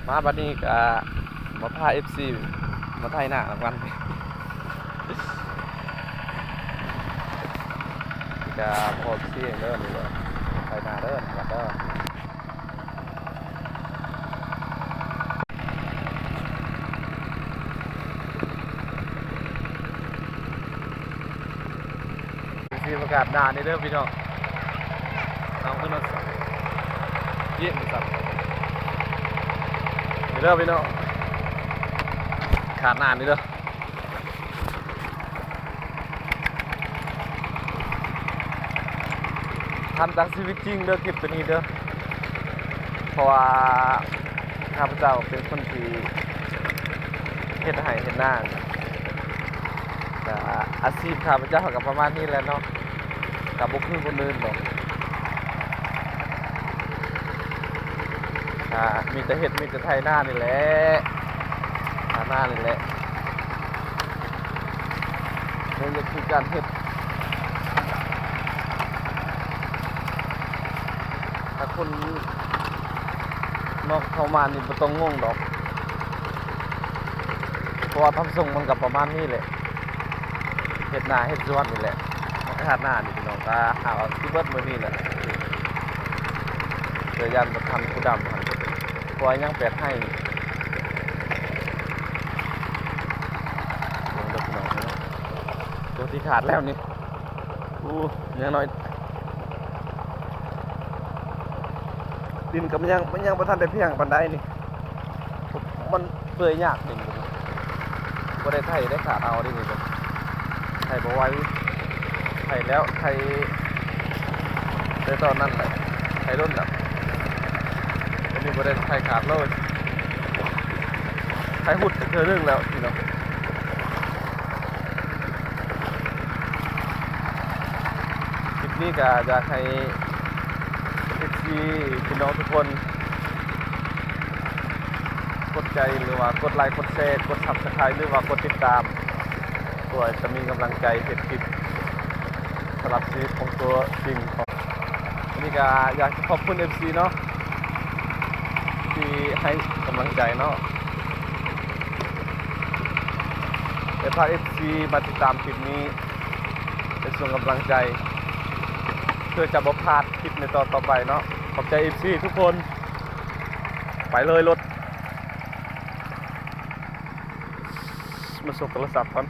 ມາບັດນີ້ກະມາພາເອັຟຊີມາໄຖນານຳກັນ ກະພໍເສຍງເດີ ນີ້ເດີ ໄຖນາເດີ ນຳກັນເດີ. ຊິປະກາດໜ້ານີ້ເດີພີ່ນ້ອງ ເອົາຂຶ້ນມາເຢັນສັດ ນີ້ເດີພີ່ນ້ອງ ຂາດໜ້ານີ້ເດີ. ທຳຕາມຊີວິດຈິງເດີ ຄລິບໂຕນີ້ເດີ ເພາະວ່າຂ້າພະເຈົ້າເປັນຄົນທີ່ເຮັດໄຮ່ເຮັດນາ ກະອາຊີບຂ້າພະເຈົ້າກະປະມານນີ້ແຫຼະເນາະ ກະບໍ່ຄືຄົນອື່ນດອກ ກະມີແຕ່ເຮັດ ມີແຕ່ໄຖນານີ້ແຫຼະ ໄຖນານີ້ແຫຼະ. ນີ້ກໍຄືການເຮັດ ຖ້າຄົນນອກເຂົ້າມານີ້ບໍ່ຕ້ອງງົງດອກ ເພາະວ່າທຳຊົງມັນກໍປະມານນີ້ແຫຼະ ເຮັດນາເຮັດສວນນີ້ແຫຼະ ມັນກໍຫາດໜ້ານີ້ພີ່ນ້ອງ ກໍຫາເອົາຊິເບິດມື້ນີ້ແຫຼະ ເພື່ອຢ້ານບໍ່ທັນຜູ້ດຳຫັ້ນ ເພາະວ່າຍັງແປດໄຮ່ ເບິ່ງເດີພີ່ນ້ອງເອີຍ ຕົວທີ່ຂາດແລ້ວນີ້ ໂອ້ ຍັງໜ້ອຍ ດິນກໍມັນຍັງ ມັນຍັງບໍ່ທັນໄດ້ພຽງປານໃດນີ້ ມັນເປື່ອຍຍາກດິນ ບໍ່ໄດ້ໄຖໄດ້ຂາດເອົາດິນີ້ ໄຖບໍ່ໄຫວ ໄຖແລ້ວ ໄຖແຕ່ຕອນນັ້ນແຫຼະ ໄຖດົນແລ້ວ ອັນນີ້ບໍ່ໄດ້ໄຖຂາດເລີຍ ໄຖຮຸດໄປເທື່ອໜຶ່ງແລ້ວພີ່ນ້ອງ. ຄລິບນີ້ກໍຢາກໃຫ້ເອັຟຊີພີ່ນ້ອງທຸກຄົນ ກົດໃຈ ຫຼືວ່າກົດໄລ ກົດແຊ ກົດຊັບສະໄຄຣບ໌ ຫຼືວ່າກົດຕິດຕາມ ເພື່ອຈະມີກຳລັງໃຈເຮັດຄລິບສຳລັບຊີວິດຂອງຕົວຈິງຂອງ ອັນນີ້ກໍຢາກຈະຂອບຄຸນເອັຟຊີເນາະ ທີ່ໃຫ້ກຳລັງໃຈເນາະ ແລະ ພາເອັຟຊີມາຕິດຕາມຄລິບນີ້ ເປັນສົ່ງກຳລັງໃຈ ເພື່ອຈະບໍ່ພາດຄລິບໃນຕອນຕໍ່ໄປເນາະ. ຂອບໃຈເອັຟຊີທຸກຄົນ. ໄປເລີຍລົດ ມາສົ່ງໂທລະສັບກ່ອນ.